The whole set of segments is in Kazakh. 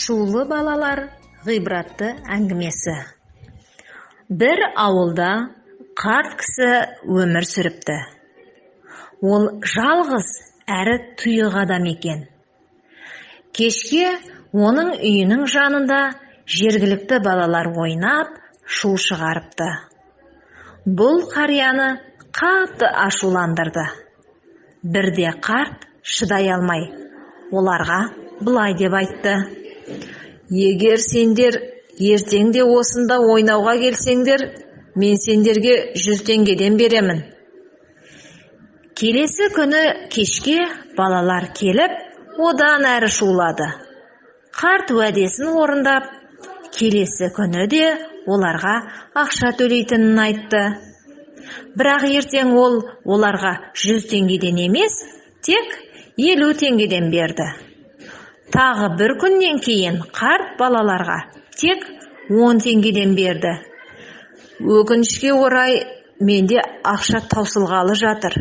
Шулы балалар ғибратты әңгімесі. Бір ауылда қарт кісі өмір сүріпті. Ол жалғыз әрі тұйық адам екен. Кешке оның үйінің жанында жергілікті балалар ойнап, шу шығарыпты. Бұл қарияны қатты ашуландырды. Бірде қарт шыдай алмай, оларға былай деп айтты: «Егер сендер ертең де осында ойнауға келсеңдер, мен сендерге 100 теңгеден беремін». Келесі күні кешке балалар келіп, одан әрі шулады. Қарт уәдесін орындап, келесі күні де оларға ақша төлейтінін айтты. Бірақ ертең ол оларға 100 теңгеден емес, тек 50 теңгеден берді. Тағы бір күннен кейін қарт балаларға тек 10 теңгеден берді. «Өкінішке орай, менде ақша таусылғалы жатыр.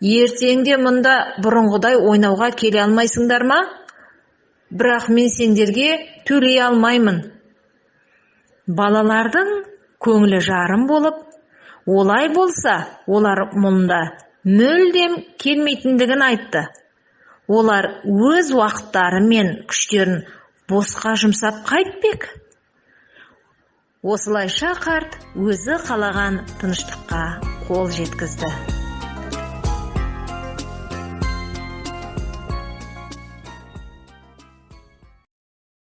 Ертең де мұнда бұрынғыдай ойнауға келе алмайсыңдар ма? Бірақ мен сендерге төлей алмаймын». Балалардың көңілі жарым болып, олай болса, олар мұнда мүлдем келмейтіндігін айтты. Олар өз уақыттары мен күштерін босқа жұмсап қайтпек? Осылайша қарт өзі қалаған тыныштыққа қол жеткізді.